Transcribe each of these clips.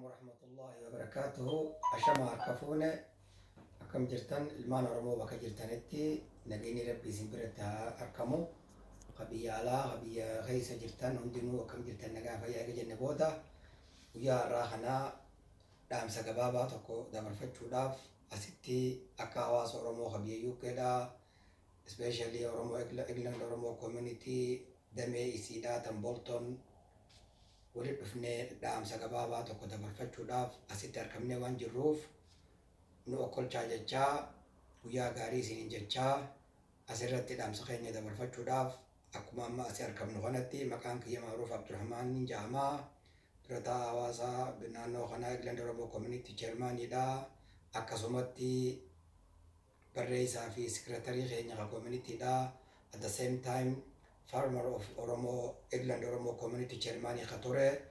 Warahmatullahi wabarakaatuhu. Ashama harka fuune, akkam jirtan ilmaan Oromoo? Bakka jirtanitti nageenyi Rabbii isin biratti haa argamu. Ka biyya alaa, ka biyya keessa jirtan hundinuu akkam jirtan? Nagaa fayyaa eega jenne booda, guyyaa har'aa kanaa dhaamsa gabaabaa tokko dabarfachuudhaaf asitti akka hawaasa Oromoo ka biyya UKdha, especially Oromoo England Oromoo Community damee isiidha tan Bolton, walitti dhufnee dhaamsa gabaabaa tokko dabarfachuudhaaf asitti argamnee waan jirruuf nu okkolchaa jechaa, guyyaa gaarii isiniin jechaa, asirratti dhaamsa keenya dabarfachuudhaaf akkuma amma asii argamnu kanatti, maqaan kiyya Maaruuf Abdurrahmaan jedhama. Durataa hawaasaa naannoo kanaa England Oromoo Community Chairmanidha. Akkasumatti barreessaa fi secretary keenya ka communityidha. At the same time, former of Oromoo England Oromoo Community Chairman ka ture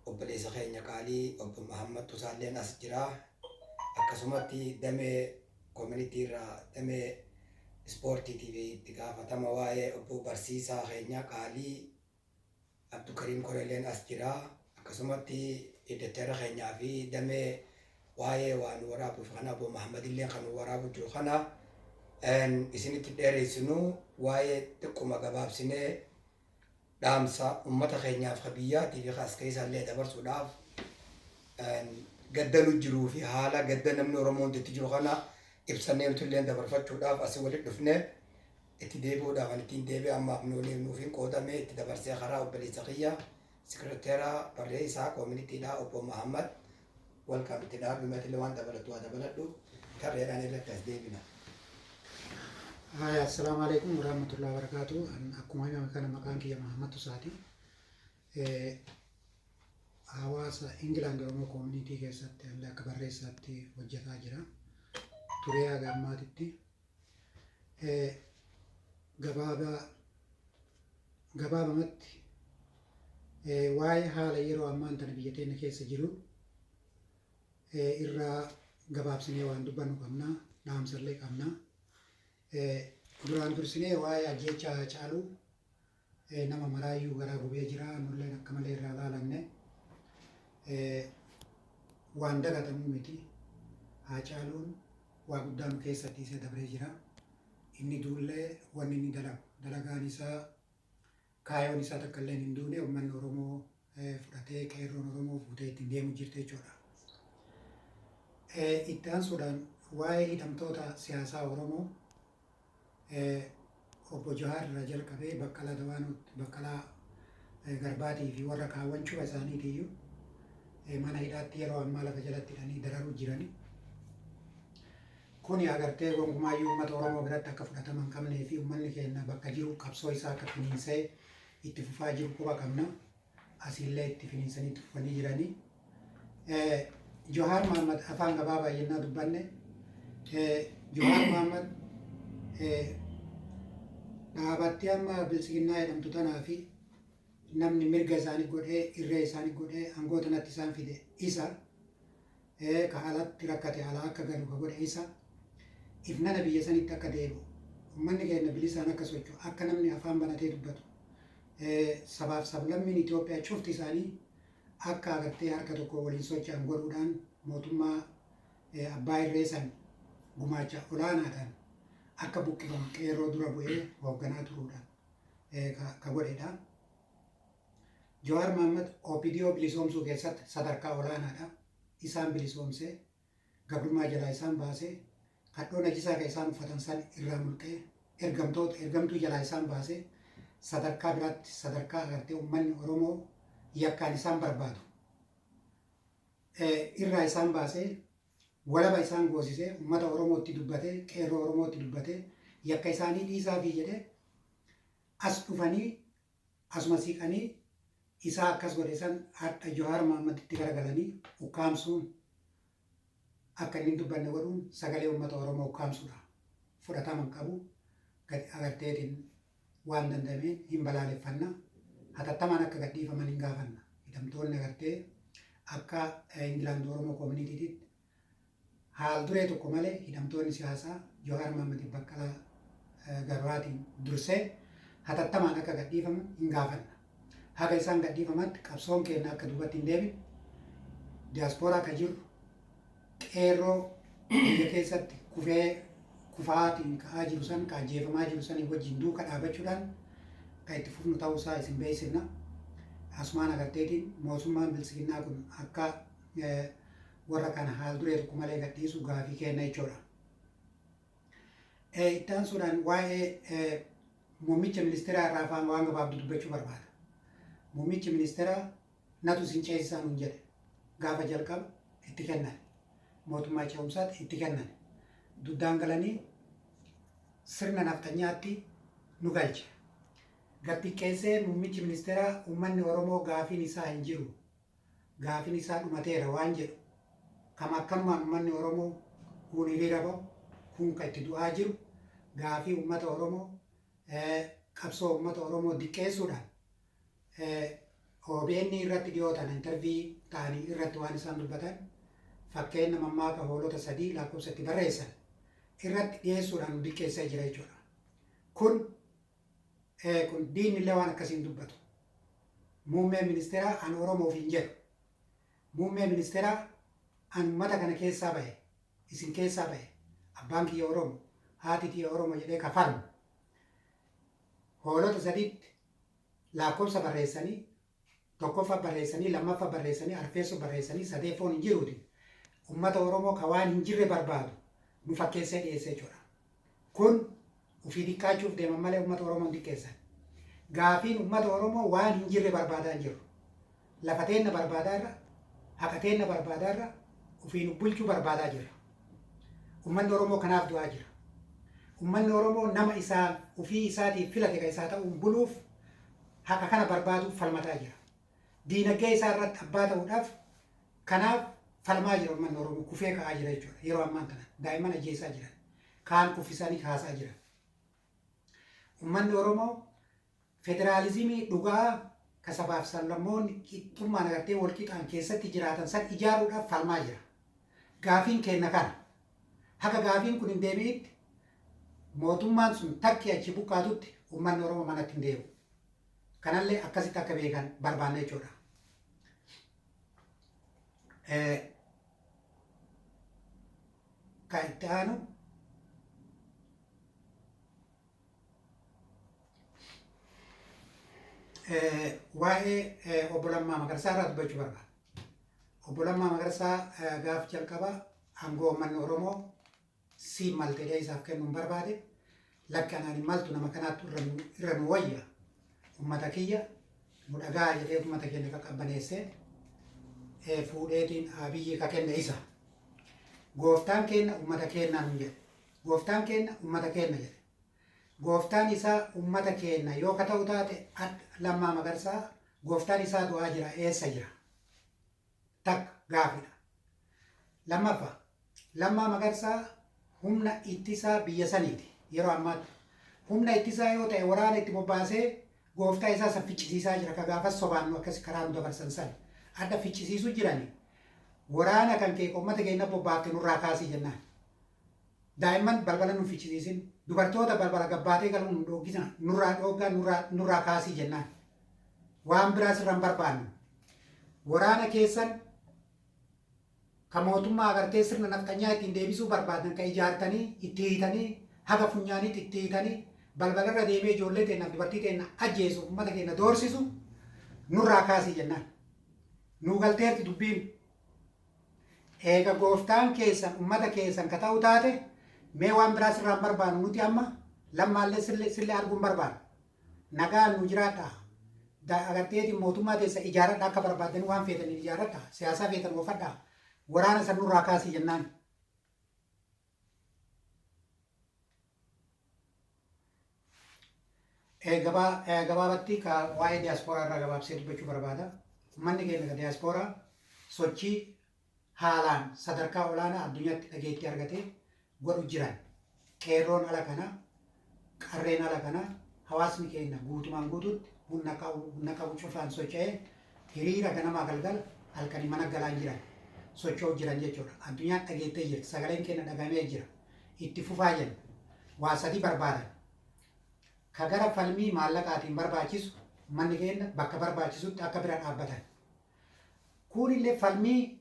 obboleessa keenya qaalii obbo Mahammad Tusaalleen as jira. Akkasumatti damee community irraa damee ispoortiitii fi itti gaafatama waa'ee obbo barsiisaa keenya qaalii Abdukariim Koreeleen as jira. Akkasumatti editor keenyaa fi damee waa'ee waan waraabuuf kana obbo Mahammad illee kan waraabu jiru kana isinitti dheereessinu, waa'ee xiqquma gabaabsinee dhaamsa ummata keenyaaf ka biyyaatii fi as keessa illee dabarsuudhaaf, gadda nu jiruu fi haala gadda namni Oromoon itti jiru kana ibsannee nuti illee dabarfachuudhaaf asii walitti dhufnee, itti deebi'uudhaaf an ittiin deebi'e ammaaf nuuf hin qoodame itti dabarsee karaa obboleessa kiyya secretary barreessaa communityidha obbo Mahammad welcome itti dhaabbi waan dabalatu waa dabaladhu, tarreedhaan irratti as deebina. Haya, assalaamu alaikum warahmatullahi wabarakatuh. Akkuma himame kana maqaan kiyya Mahammad Tusaati. Hawaasa Ingilaand Oromoo Community keessatti illee akka barreessaatti hojjetaa jira. Turee haga ammaatitti. Gabaabaa gabaabamatti waa'ee haala yeroo ammaan tana biyya teenya keessa jiru irraa gabaabsinee waan dubbannu qabna, dhaamsallee qabna. Duraan dursinee waa'ee ajjeechaa Haacaaluu nama maraayyuu garaa gubee jira, nulleen akka malee irraa laalanne. Waan dagatamuu miti. Haacaaluun waa guddaa nu keessa dhiisee dabree jira. Inni duullee wanni inni dalagu, dalagaan isaa, kaayoon isaa takka illee hin duune. Uummanni Oromoo fudhatee, qeerroon Oromoo fuutee ittiin deemu jirti jechuudha. Itti aansuudhaan waa'ee hidhamtoota siyaasaa Oromoo obbo Jawaar irraa jalqabee Baqqalaa Dawaanuutti, Baqqalaa Garbaatii fi warra kaawwan cufa isaaniitiyyuu mana hidhaatti yeroo ammaa lafa jalatti hidhanii dararuu jirani. Kuni agartee gonkumaayyuu uummata Oromoo biratti akka fudhatama hin qabnee fi uummanni keenya bakka jiru qabsoo isaa akka finiinsee itti fufaa jiru quba qabna. Asiillee itti finiinsanii itti fufanii jiranii. Jawaar Mohammad afaan gabaabaa yennaa dubbanne, Jawaar Mohammad dhaabatti amma Biltsiginnaa jedhamtu tanaa fi namni mirga isaanii godhee, irree isaanii godhee aangoota natti isaan fide isa, ka alatti rakkate alaa akka galu ka godhe isa, ifnana biyya sanitti akka deebi'u, uummanni keenya bilisaan akka socho'u, akka namni afaan banatee dubbatu, sabaaf sablammiin Itoophiyaa cufti isaanii akka agartee harka tokko waliin socho'an godhuudhaan mootummaa abbaa irree san gumaacha olaanaadhaan akka buqqifamu qeerroo dura bu'ee hoogganaa turuudhaan ka godhedha. Jawaar Mohammad OPDO bilisoomsuu keessatti sadarkaa olaanaadha. Isaan bilisoomsee, gabrummaa jalaa isaan baasee, kadhoo najisaa ka isaan uffatan san irraa mulqee, ergamtoota ergamtuu jalaa isaan baasee, sadarkaa biraatti, sadarkaa agartee uummanni Oromoo yakkaan isaan barbaadu irraa isaan baasee, walaba isaan goosisee, uummata Oromootti dubbatee, qeerroo Oromootti dubbatee, yakka isaanii dhiisaa fi jedhee as dhufanii asuma siqanii isaa akkas godhe san hadha Jawaar Mohammaditti garagalanii ukkaamsuun, akka inni hin dubbanne godhuun sagalee uummata Oromoo ukkaamsuudha. Fudhatama hin qabu. Gadi agarteetiin waan danda'ameen hin balaaleffanna. Hatattamaan akka gadhiifaman hin gaafanna. Hidhamtoonni agartee akka Ingilaand Oromoo Communitytti haal duree tokko malee hidhamtoonni siyaasaa Jawaar Mohammad, Baqqalaa Garbaatiin dursee hatattamaan akka gadhiifaman hin gaafanna. Haga isaan gadhiifamatti qabsoon keenya akka duubatti hin deebine. Diyaaspooraa ka jiru qeerroo biyya keessatti kufee kufaatiin ka'aa jiru san, ka ajjeefamaa jiru sanii wajjin duuka dhaabachuudhaan kan itti fufnu ta'uusaa isin beeksifna. Asumaan agarteetiin mootummaan biltsiginnaa kun akka warra kana haal duree tokko malee gadhiisu gaafii kenna jechuudha. Itti aansuudhaan waa'ee muummicha ministeeraa irraa afaan waan gabaabduu dubbachuu barbaada. Muummichi ministeeraa natu isin ceesisaa nuun jedhe, gaafa jalqaba itti kennan. Mootummaa ce'umsaatti itti kennan. Duddaan galanii sirna nafxanyaatti nu galche. Gad xiqqeessee muummichi ministeeraa uummanni Oromoo gaafiin isaa hin jiru, gaafiin isaa dhumateera waan jedhu, kam akkanumaan uummanni Oromoo kuun hiriira ba'u, kun kan itti du'aa jiru, gaafii uummata Oromoo, qabsoo uummata Oromoo diqqeessuudhaan OBN irratti dhiyootan interview ta'anii irratti waan isaan dubbatan, fakkeenya mammaaka hoolota sadii lakkoofsa itti barreessan irratti dhiyeessuudhaan nu diqqeessee jira jechuudha. Kun diinni illee waan akkasiin dubbatu. Muummeen ministeeraa an Oromoof hin jedhu. Muummee ministeeraa an uummata kana keessaa bahe, isin keessaa bahe, abbaan kiyya Oromo, haati tiyya Oromo jedhee kafalmu. Hoolota sadiitti lakkoofsa barreessanii, tokkoffaa barreessanii, lammaffaa barreessanii, arfeessoo barreessanii, sadeeffoon hin jiruuti. Uummata Oromoo ka waan hin jirre barbaadu nu fakkeessee dhiyeessee jechuudha. Kun ofii xiqqaachuuf deeman malee uummata Oromoo hin xiqqeessan. Gaafiin uummata Oromoo waan hin jirre barbaadaa hin jiru. Lafa teenna barbaadaa irra, haqa teenna barbaadaa irra, ofiin bulchuu barbaadaa jira. Uummanni Oromoo kanaaf du'aa jira. Uummanni Oromoo nama isaa ofii isaatiif filate kan isaa ta'uun buluuf haqa kana barbaaduuf falmataa jira. Diinagdee isaa irratti abbaa ta'uudhaaf kanaaf falmaa jira. Uummanni Oromoo kufee ka'aa jira jechuudha. Yeroo ammaan kana daa'imman ajjeesaa jiran. Kaan kuffisanii kaasaa jiran. Uummanni Oromoo federaalizimii dhugaa ka sabaaf sablammoonni qixxummaan agartee wal qixaan keessatti jiraatan san ijaaruudhaaf falmaa jira. Gaafiin kenna kana. Haga gaafiin kun hin deebi'itti, mootummaan sun takki achi buqqaatutti, uummanni Oromoo manatti hin deebi'u. Kanallee akkasitti akka beekan barbaanna jechuudha. Kan itti aanu waa'ee obbo Lammaa Magarsaa irraa dubbachuu barbaada. Obbo Lammaa Magarsaa gaaf jalqaba aangoo uummanni Oromoo siin maltee isaaf kennuun barbaade, lakki anaan hin maltu, nama kanaatti irra nu wayya, uummata kiyya nu dhagaa jedhee uummata keenya qaqqabbaneessee fuudheetiin Abiyyi ka kenne isa. Gooftaan keenya uummata keenyaa nun jedhe. Gooftaan keenya uummata keenya jedhe. Gooftaan isaa uummata keenya yoo ka ta'u taate, Lammaa Magarsaa gooftaan isaa du'aa jira, eessa jira? Takka gaafidha. Lammaffaa, Lammaa Magarsaa humna ittisaa biyya saniiti yeroo ammaatti. Humna ittisaa yoo ta'e, waraana itti bobbaasee gooftaa isaa san ficcisiisaa jira. Ka gaafas sobaan nu akkas karaa nu dabarsan san. Adda ficcisiisuu jirani. Waraana kan kee uummata keenya bobbaafte nurraa kaasii jennaan. Daa'imman balbala nu ficcisiisin. Dubartoota balbala gabbaatee galuun nu dhooggisina. Nurraa dhooggaa, nurraa kaasii jennaan. Waan biraa sirra hin barbaannu. Waraana keessan ka mootummaa agartee sirna nafxanyaa ittiin deebisuu barbaadan, ka ijaartanii itti hiitanii, haga funyaaniitti itti hiitanii, balbalarra deemee ijoollee teennaaf dubartii teenna ajjeesu, uummata keenya doorsisu nurraa kaasii jennaan. Nuu galteerti dubbiin. Eega gooftaan keessan uummata keessan ka ta'u taate, mee waan biraa sirraa hin barbaannu nuti, amma Lammaallee sillee arguu hin barbaannu. Nagaan nu jiraadhaa. Agarteetiin mootummaa teessa ijaaradha, akka barbaaddan waan feetaniin ijaaradha. Siyaasaa feetan oofadha. Waraana san nurraa kaasii jennaan. Gabaabatti ka waa'ee diyaaspooraa irraa gabaabsee dubbachuu barbaada. Uummanni keenya ka diyaaspooraa sochii haalaan sadarkaa olaanaa addunyaatti dhageettii argatee godhu jiran. Qeerroon ala kana, qarreen ala kana, hawaasni keenya guutumaan guutuutti humna qabu cufaan socho'ee hiriira ganamaa galgala halkanii mana galaan jiran socho'u jiran jechuudha. Addunyaan dhageettee jirti. Sagaleen keenya dhagamee jira. Itti fufaa jenna. Waa sadi barbaadan. Ka gara falmii maallaqaatiin barbaachisu, manni keenya bakka barbaachisutti akka bira dhaabbatan. Kunillee falmii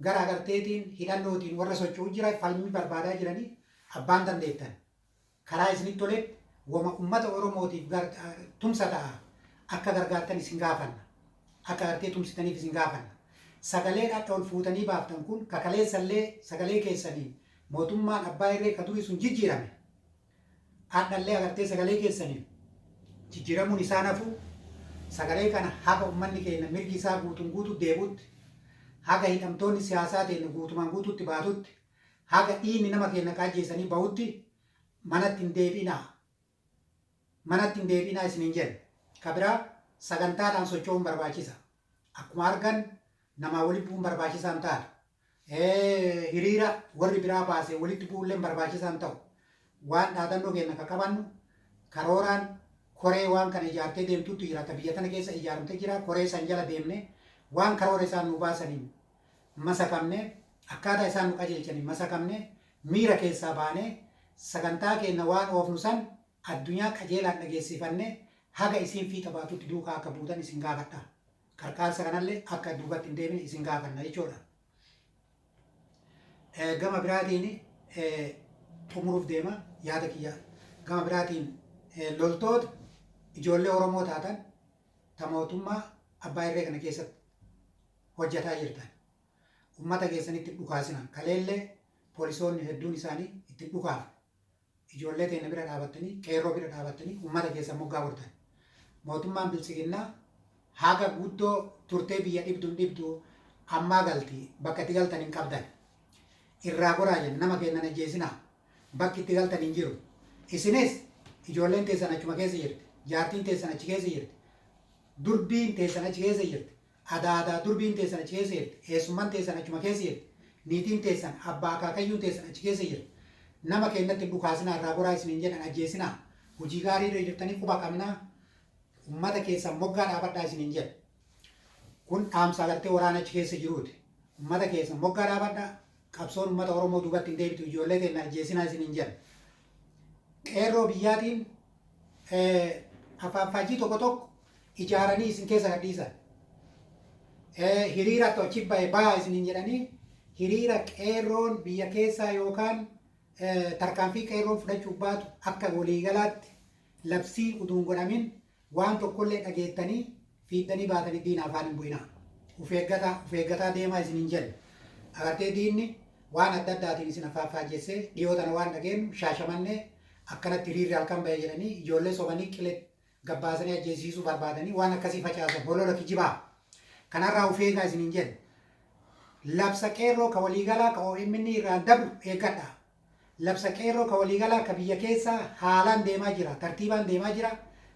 Gara agarteetiin hidhannootiin warra socho'u jira, falmii barbaadaa jiranii, abbaan dandeettan. Karaa isinitti toletti wama uummata Oromootiif tumsa ta'a akka gargaartan isin gaafanna. Akka gartee tumsitaniif isin gaafanna. Sagalee dhadha ol fuutanii baaftan kun kakaleessallee sagalee keessanii mootummaan abbaa irree ka durii sun jijjiirame. Hadhallee agartee sagalee keessaniin jijjiiramuun isaan hafu. Sagalee kana haga uummanni keenya mirgi isaa guutuun guutuu deebutti, haga hidhamtoonni siyaasaa teenya guutumaan guutuutti baatutti, haga dhiigni nama keenya qaajjeessanii bahutti manatti hin deebiinaa. Manatti hin deebiinaa isiniin jenna. Ka biraa, sagantaadhaan socho'uun barbaachisa. Akkuma argan namaa walitti bu'uun barbaachisaa hin taatu. Hiriira warri biraa baasee walitti bu'uullee barbaachisaa hin ta'u. Waan dhaadannoo keenya ka qabannu karooraan koree waan kana ijaartee deemtutti jira. Ta biyya tana keessa ijaaramtee jira. Koree san jala deemne waan karoora isaan nu baasaniin masakamne, akkaataa isaan nu qajeelchaniin masakamne, miira keessaa baanee sagantaa keenya waan oofnu san addunyaa qajeelaan dhageessifanne haga isiin fiixa baatutti duukaa akka buutan isin gaafadha. Qarqaarsa kanallee akka duubatti hin deebine isin gaafanna jechuudha. Gama biraatiin xumuruuf deema yaada kiyya. Gama biraatiin loltoota ijoollee Oromoo taatan ta mootummaa abbaa irree kana keessatti hojjetaa jirtan, uummata keessanitti dhukaasina. Kaleellee poolisoonni hedduun isaanii itti dhukaafne. Ijoollee teenya bira dhaabattanii, qeerroo bira dhaabattanii uummata keessan moggaa godhatan. Mootummaan biltsiginnaa haga guddoo turtee biyya dhibduun dhibdu ammaa galti, bakka itti galtan hin qabdan. Irraa goraa jenna, nama kennan ajjeesinaa, bakki itti galtan hin jiru. Isinis ijoolleen teessan achuma keessa jirti. Jaartiin teessan achi keessa jirti. Durbiin teessan achi keessa jirti. Adaadaa durbiin teessan achi keessa jirti. Eessummaan teessan achuma keessa jirti. Niitiin teessan, abbaa akaakayyuun teessan achi keessa jirti. Nama keenyatti dhukaasinaa, irraa goraa isiniin jedhan, ajjeesinaa. Hojii gaarii irra jirtanii quba qabnaa. Uummata keessan moggaa dhaabadhaa isiniin jedha. Kun dhaamsa agartee waraana achi keessa jiruuti. Uummata keessan moggaa dhaabadhaa. Qabsoon uummata Oromoo duubatti hin deebitu, ijoollee teenya ajjeesinaa isiniin jedha. Qeerroo biyyaatiin afaanfaajii tokko tokko ijaaranii isin keessa gadhiisan. Hiriira achi bahe bahaa isiniin jedhanii, hiriira qeerroon biyya keessaa yookaan tarkaanfii qeerroon fudhachuuf baatu akka waliigalaatti labsii utuu hin godhamin waan tokkollee dhageettanii fiiddanii baatanii diina afaan hin bu'inaa. Uf eeggataa, uf eeggataa deemaa isiniin jenna. Agartee diinni waan adda addaatiin isin afaanfaajessee, dhiyoo tana waan dhageenyu Shaashamannee akkanatti hiriirri halkan bahe jedhanii ijoollee sobanii qilee gabbaasanii ajjeesiisuu barbaadanii waan akkasii facaasan, holola kijibaa. Kanarraa uf eegaa isiniin jenna. Labsa qeerroo ka waliigalaa ka OMN irraan dabru eeggadha. Labsa qeerroo ka waliigalaa ka biyya keessaa haalaan deemaa jira. Tartiibaan deemaa jira.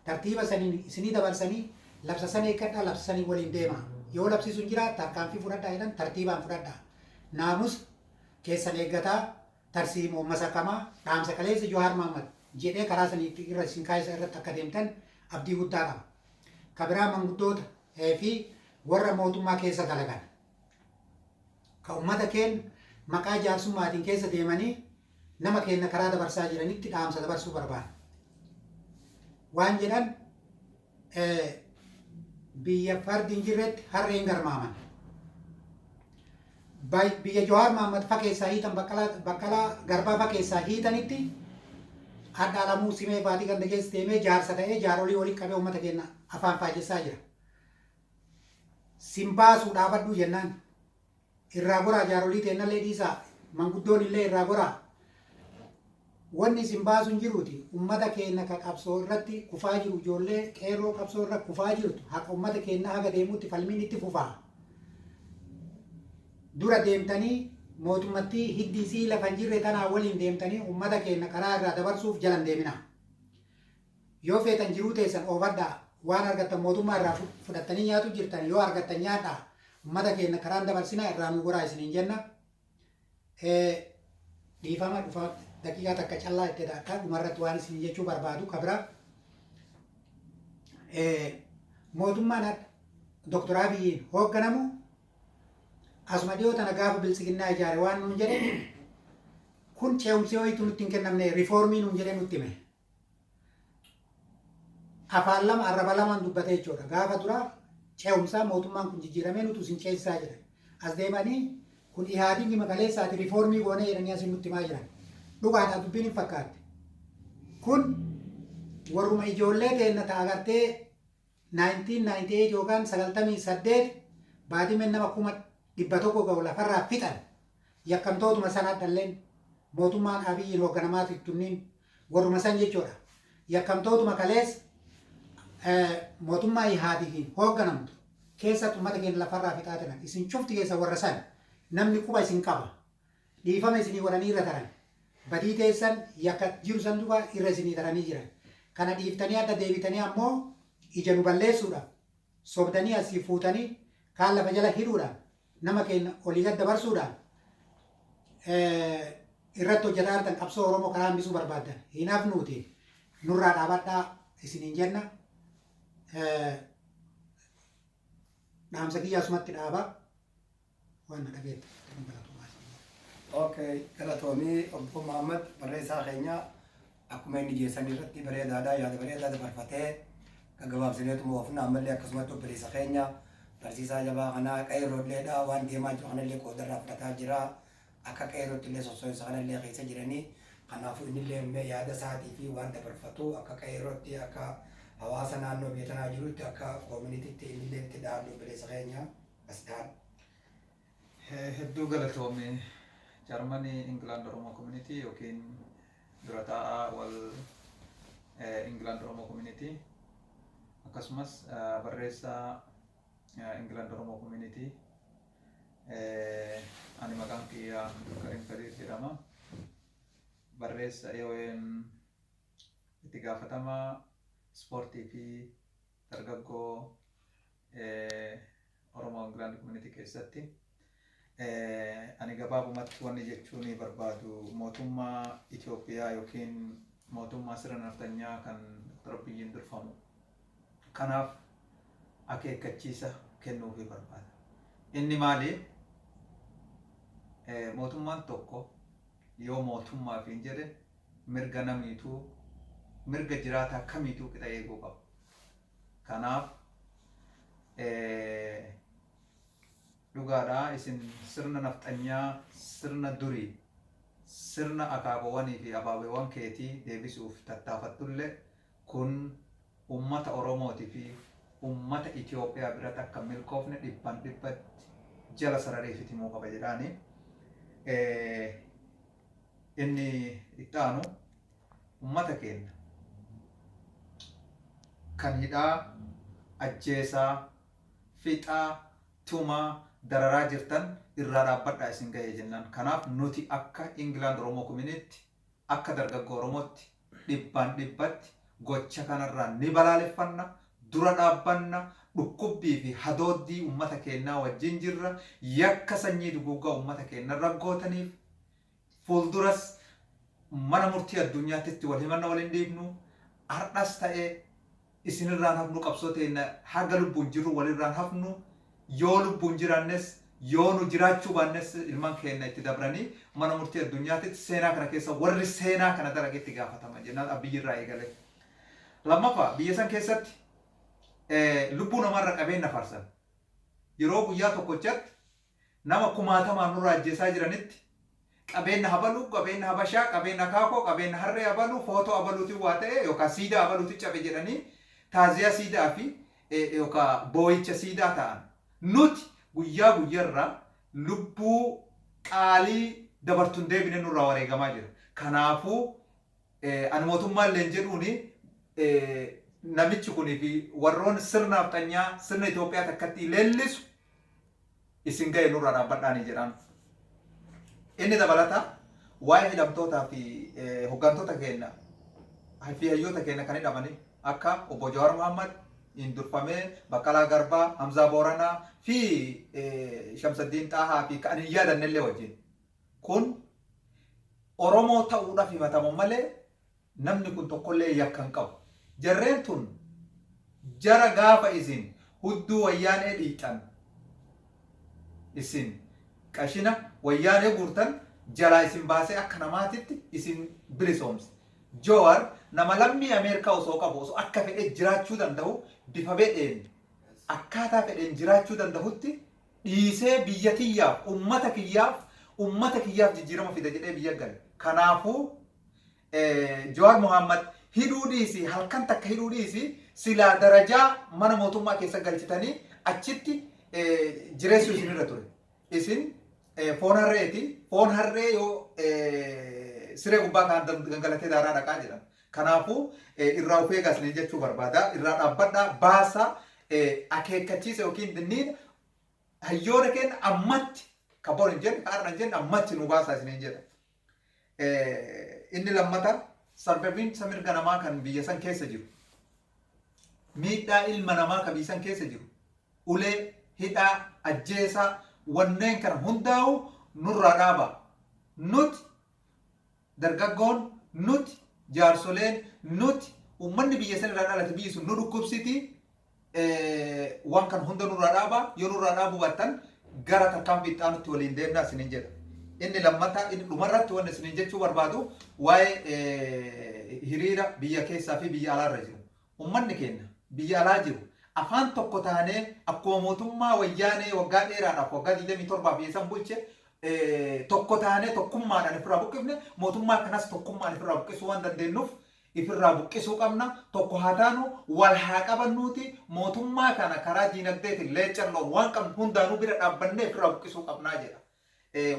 Tartiiba saniin isinii dabarsanii labsa sana eeggadhaa, labsa sanii waliin deema. Yoo labsi sun jira tarkaanfii fudhadhaa jedhan, tartiibaan fudhadhaa. Naamus keessan eeggataa, tarsiimoo masakamaa dhaamsa kaleessa Jawaar Mahmad jedhee karaa saniitti irra isin kaayisa irratti akka deemtan abdii guddaa qaba. Ka biraa, manguddoota fi warra mootummaa keessa dalagan, ka uummata keenya maqaa jaarsummaatiin keessa deemanii nama keenya karaa dabarsaa jiranitti dhaamsa dabarsuu barbaada. Waan jedhan, biyya fardi hin jirretti harreen garmaaman. Biyya Jawaar Mahmad fa keessaa hiitan, Baqqalaa Garbaa fa keessaa hiitanitti, hadha Alamuu Simee baatii ganda keessa deemee jaarsa ta'ee jaarolii walii qabee uummata keenya afaan faajessaa jira. Simbaasuu dhaabadhu jennaan, irraa goraa, jaarolii teennallee dhiisaa, manguddoon illee irraa goraa. Wanni isin baasu hin jiruuti, uummata keenya ka qabsoo irratti kufaa jiru, ijoollee qeerroo qabsoo irra kufaa jirtu, haqa uummata keenya haga deemuutti falmiin itti fufaa. Dura deemtanii mootummattii hiddi isii lafa hin jirre tanaa waliin deemtanii uummata keenya karaa irraa dabarsuuf jalan deemina. Yoo feetan jiruu teessan oofadhaa, waan argattan mootummaa irraa fudhattanii nyaatu jirtan, yoo argattan nyaadhaa, uummata keenya karaan dabarsinaa, irraa nu goraa isiniin jenna. Dhiifama dhufa daqiiqaa takka callaa itti daadhaa, dhumarratti waan isin jechuu barbaadu kabira. Mootummaan Dr. Abiyyiin hoogganamu asuma dhiyoo tana gaafa biltsiginnaa ijaare waan nuun jedhe, kun ce'umsi wayiitu nutti hin kennamne, riifoormii nuun jedhee nutti hime. Afaan lama arraba lamaan dubbate jechuudha. Gaafa dura ce'umsaa mootummaan kun jijjiiramee nutu isin ceesisaa jedhan. As deemanii Kun Ihaadigi makaleessaati riifoormii goonee jedhanii asin nutti himaa jiran. Dhugaadhaa dubbiin hin fakkaatti. Kun warruma ijoollee teenna ta'a agartee 1998 yookaan 98 baadimeen nama 100,000 ga'u lafarraa fixan. Yakkamtootuma sana dhalleen mootummaan Abiyyiin hoogganamaa tunniin warruma san jechuudha. Yakkamtootuma kalees mootummaa Ihaadigiin hoogganamtu keessatti uummata keenya lafarraa fixaa turan. Isin cufti keessa warra san namni quba isin qaba. Dhiifama isinii godhanii irra taran. Badii teessan yakka jiru san duuba irra isinii taranii jiran. Kana dhiiftanii adda deebitanii ammoo ija nu balleessuudhaaf sobdanii asii fuutanii kaan lafa jala hidhuudhaan nama keenya olii gad dabarsuudhaan irratti hojjetaa jirtan qabsoo Oromoo karaa hambisuu barbaaddan. Hin hafnuuti nurraa dhaabadhaa isiniin jenna. Dhaamsa kiyya asumatti dhaaba. Waan na dhageette galatoomaa. Okay, galatoomii obbo Muhammad barreessaa keenya. Akkuma inni jeessan irratti bareedaadha, yaada bareedaa dabarfatee gaggabaabsineetuma oofna. Ammallee akkasumatti obboleessa keenya barsiisaa jabaa kanaa qeerroolleedha, waan deemaa jiru kanallee qoodarraa fudhataa jira, akka qeerrootti illee sosso'insa kanallee keessa jiranii. Kanaafuu innillee mee yaada isaatii fi waan dabarfatu akka qeerrootti, akka hawaasa naannoo biyya tanaa jirutti, akka koominitiitti innillee itti dhaabdu obboleessa keenya as dhaadhu. Hedduu galatoome. Jarmanii England Oromoo Community yookiin dura taa'aa wal England Oromoo Community, akkasumas barreessaa England Oromoo Community, ani maqaan kiyya Karim Kadir jedhama. Barreessa itti gaafatamaa ispoortii fi dargaggoo Oromoo England Community keessatti. Ani gabaabumatti wanni jechuun barbaadu mootummaa Itoophiyaa yookiin mootummaa sirna naftanyaa kan Dr. Abiyyiin durfamu kanaaf akeekkachiisa kennuufii barbaada. Inni maali? Mootummaan tokko yoo mootummaaf hin jedhe mirga namiituu, mirga jiraataa kamiituu qixa eeguu qaba. Kanaaf dhugaadhaa isin sirna nafxanyaa, sirna durii, sirna akaakoowwanii fi abaaboowwan keetii deebisuuf tattaafattullee, kun ummata Oromootii fi ummata Itoophiyaa biratti akka milkoofne dhibban dhibbatti jala sarareefit himuu qaba jedhaani. Inni itti aanu ummata keenya kan hidhaa, ajjeesaa, fixaa, tumaa, dararaa jirtan irraa dhaabbadhaa, isin gahee jennaan. Kanaaf nuti akka England Oromoo Community, akka dargaggoo Oromootti dhibbaan dhibbatti gocha kanarraa ni balaaleffanna, dura dhaabbanna, dhukkubbii fi hadooddii ummata keenyaa wajjin jirra. Yakka sanyii duguuggaa ummata keenyarra gootaniif fuulduras mana murtii addunyaatti wal himanna, wal hin dhiifnu. Har'as ta'ee isinirraan hafnu, qabsoo teenya haga lubbuun jirru walirraan hafnu. Yoo lubbuun jiraannes, yoo nu jiraachuu baannes, ilmaan keenya itti dabranii mana murtii addunyaatti seenaa kana keessa warri seenaa kana dalage itti gaafatama jennaan Abiyyirraa eegale. Lammaffaa, biyya san keessatti lubbuu namarra qabeenya farsan. Yeroo guyyaa tokkochatti nama kumaatamaan nurraa ajjeesaa jiranitti qabeenya habaluu, qabeenya habashaa, qabeenya akaakoo, qabeenya harree habaluu, footoo habaluutiin waa ta'e yookaan siidaa habaluutiin cabe jedhanii taaziyaa siidaa fi yookaan boo'icha siidaa ta'an. Nuti guyyaa guyyaarraa lubbuu qaalii dabartuun deebine nurraa wareegamaa jira. Kanaafuu ani mootummaan illee jedhuuni namichi kunii fi warroon sirna nafxanyaa, sirna Itoophiyaa takkatti leellisu isin ga'e, nurraa dhaabbadhaanii jedhaan. Inni dabalata waa'ee hidhamtootaa fi hooggantoota keenya fi hayyoota keenya kan hidhamanii akka obbo Jawaar Mohammad hin durfamee, Baqqalaa Garbaa, Hamzaa Booranaa fi Shamsaddiin Xaahaa fi kan hin yaadannellee wajjin. Kun Oromoo ta'uudhaaf himatamu malee namni kun tokkollee yakka hin qabu. Jarreen tun jara gaafa isin hudduu wayyaanee dhiixan, isin qashina wayyaanee guurtan jalaa isin baasee akka namaatitti isin bilisoomse. Jawar nama lammii Ameerikaa osoo qabu, osoo akka fedhe jiraachuu danda'u, bifa fedheen akkaataa fedheen jiraachuu danda'utti. Dhiisee biyya tiyyaaf, ummata kiyyaaf jijjiirama fida jedhee biyya gale. Kanaafuu Jawaar Muhammad hidhuu dhiisi, halkan takka hidhuu dhiisi, silaa darajaa mana mootummaa keessa galchitanii achitti jireessuu isinirra ture. Isin foon harreeti. Foon harree yoo siree gubbaa kan gangalatee daaraa dhaqaa jedhan. Kanaafuu irraa of eegaa isiniin jechuu barbaada. Irraa dhaabbadhaa, baasaa, akeekkachiisa yookiin dinniin hayyoota keenya ammatti, ka bor hin jenne, ka har'a hin jenne, ammatti nu baasaa isiniin jedha. Inni lammata sarbabiinsa mirga namaa kan biyya san keessa jiru. Miidhaa ilma namaa kan biyya san keessa jiru. Ulee, hidhaa, ajjeesaa, wanneen kana hundaa'u nurraa dhaaba. Nuti dargaggoon, nuti jaarsoleen, nuti uummanni biyya san irraa dhalate, biyyi sun nu dhukkubsiti. Waan kan hunda nurraa dhaaba. Yoo nurraa dhaabuu baattan, gara tarkaanfii itti aanutti waliin deemnaa isiniin jedha. Inni lammataa, inni dhumarratti wanni isiniin jechuu barbaadu, waa'ee hiriira biyya keessaa fi biyya alaarra jiru. Uummanni keenya biyya alaa jiru afaan tokko taanee akkuma mootummaa Wayyaanee waggaa dheeraadhaaf, waggaa 27 biyya san bulche, tokko taanee tokkummaadhaan ofirraa buqqifne, mootummaa kanas tokkummaan ofirraa buqqisuu waan dandeenyuuf ifirraa buqqisuu qabna. Tokko haa taanu, wal haa qabannuuti, mootummaa kana karaa diinagdeetiin, leecalloon, waan qabnu hundaanuu bira dhaabbannee ifirraa buqqisuu qabnaa jedha.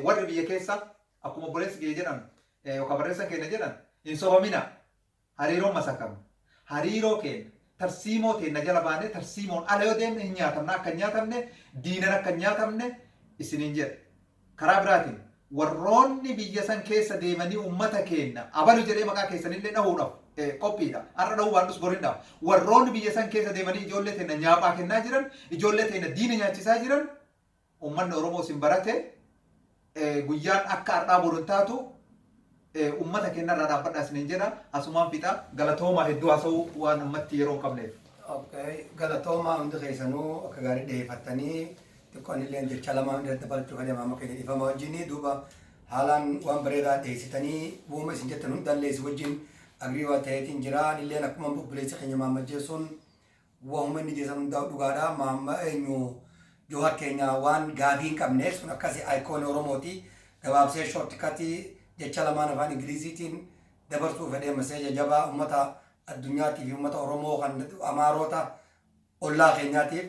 Warri biyya keessa akkuma obboleessi kiyya jedhan yookaan barreessan keenya jedhan, hin sobamina. Hariiroon masakama. Hariiroo keenya tarsiimoo teenya jala baanee tarsiimoon ala yoo deemne hin nyaatamna. Akka hin nyaatamne, diinan akka hin nyaatamne isiniin jedha. Karaa biraatiin warroonni biyya san keessa deemanii uummata keenya abalu jedhee maqaa keessanillee dhahuudhaaf qophiidha. Har'a dhahuu baadhus borin dhaha. Warroonni biyya san keessa deemanii ijoollee teenya nyaaphaa kennaa jiran, ijoollee teenya diina nyaachisaa jiran, uummanni Oromoo isin barate. Guyyaan akka har'aa boru hin taatu. Uummata keenya irraa dhaabbadhaa isiniin jedha. Asumaan fixa. Galatoomaa, hedduu haasa'uu waan ammatti yeroo hin qabneef. Okay. Galatoomaa, hundi keessanuu akka gaarii dhiyeeffattanii. Xiqqoon illee jecha lama irratti dabalachuu fedhe, maama keenya dhiifama wajjin. Duuba haalaan waan bareedaa dhiyeessitanii, bu'uma isin jettan hundallee isin wajjin agree waan ta'eetiin jira. Illeen akkuma obboleessi keenya maamajjeessuun wahuma inni jeessan hundaa dhugaadha. Maamma eenyu, Johaar keenya waan gaafii hin qabne sun akkasi icon Oromooti. Gabaabsee shortcut jecha lamaan afaan Ingiliziitiin dabarsuu fedhee, message jabaa uummata addunyaatii fi uummata Oromoo kan Amaarota ollaa keenyaatiif.